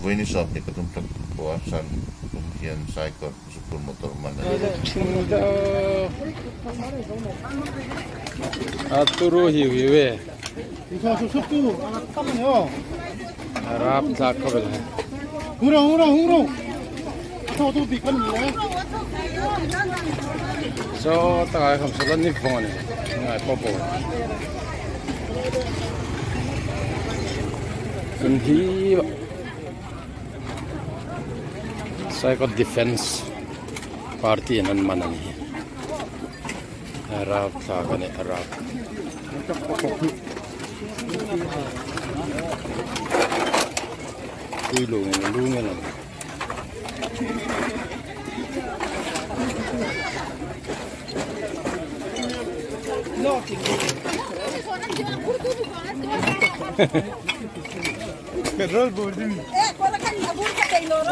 Vawiin 23 thla khua san kum hian Saikawt zupur motor man a ni. Saikawt defence party in an man a ni hi arab thlak a ni arab pui lung in a lung a lang.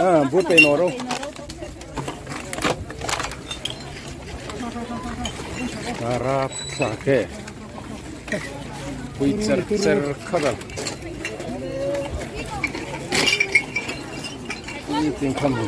Ah, bur pe no ro. Arab thlak e. Pui cher cher khawvel. Tin kham hi.